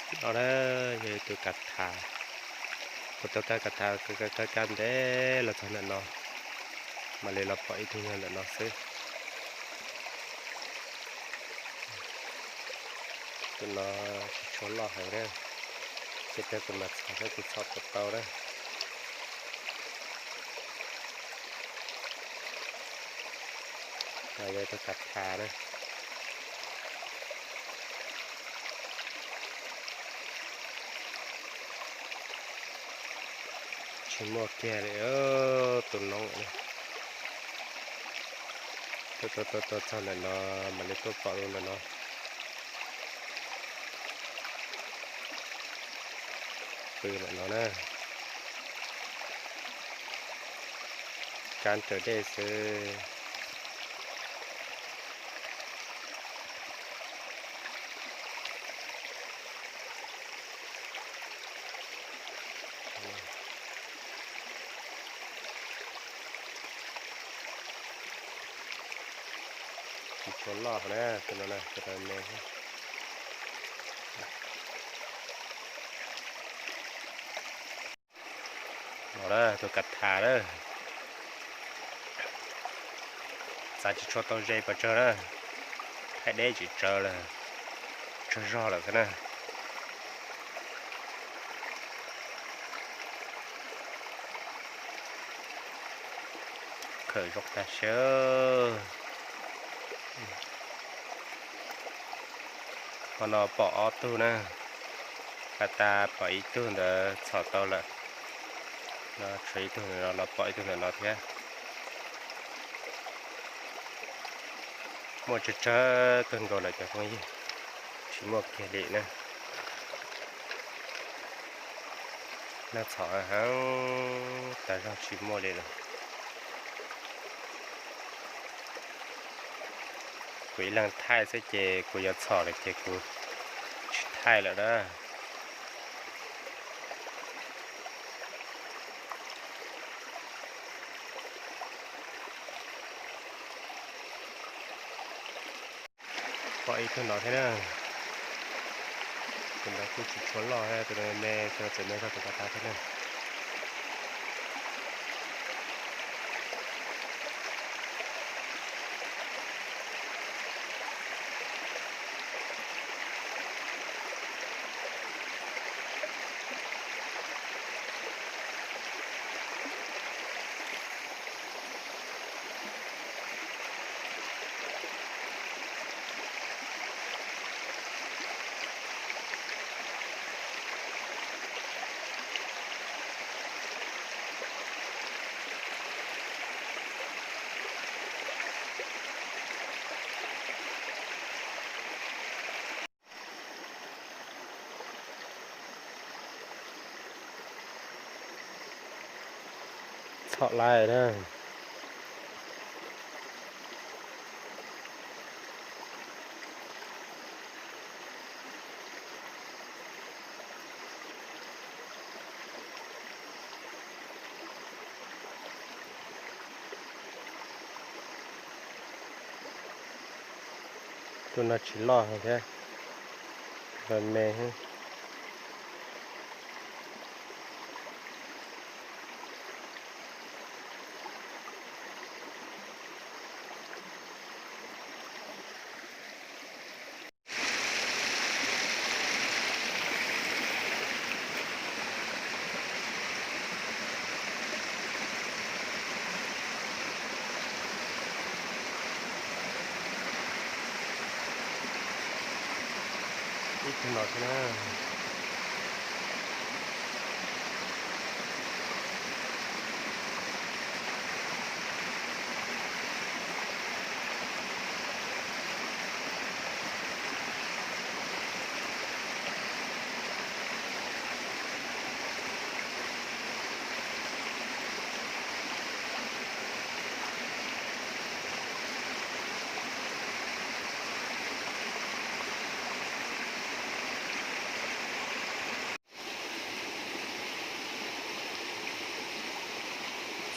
No na, yog ib tug kav thav, kuv tuaj kav kav thav, kav kav kav ntev los txog ntawm no, mam li los pom ib tug nyob ntawm no xwb. Tus no tsis tshua loj heev na, ces tag kuv mam txhom thiab kuv txhom puas tau na. Yog tus kav thav na. Tsis muaj kiag li tus noob. Tuaj tuaj tuaj tuaj txog ntawm no, mam li tuaj pom ntawm no. Pw ntawm no na. Kab raws dej xwb. Tsis tshua loj na, tus no na, tus no me. No na, tus kav thav na. Txav tsis tshua tau ze pes tsawg na, thaij deb tsis tsawg lawm, tsawg zog lawm thiab na. Khawm zoo tag siab. Qhov no pom ob tug na, has tas pom ib tug ntawd txhom tau lawm. No tshuav ib tug ntawm no, los pom ib tug ntawm no thiab. Muaj tsawg tsawg kawg nkaus lawm cov phooj ywg, tsis muaj kiag li na. Nag txhom heev tas zog tsis muaj li lawm. Kuv ib leeg thaij xwb ces kuv yuav txhom lawm ces kuv tsis thaij lawm na. Pom ib tug no thiab na. Tus no kuj tsis tshua loj, tus no me, tus no txawm me zog tus kav thav thiab na. Txhom lawm na. Tus no tsis loj thiab, me. Ib tug no thiab na.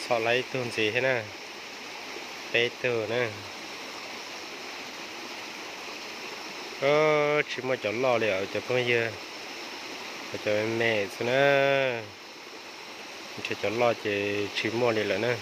Txhom lawm ib tug ntxiv thiab na. Peb tug na. Tsis muaj cov loj li os cov phooj ywg. Cov me me xwb na, nrhiav cov loj ces tsis muaj li lawm na.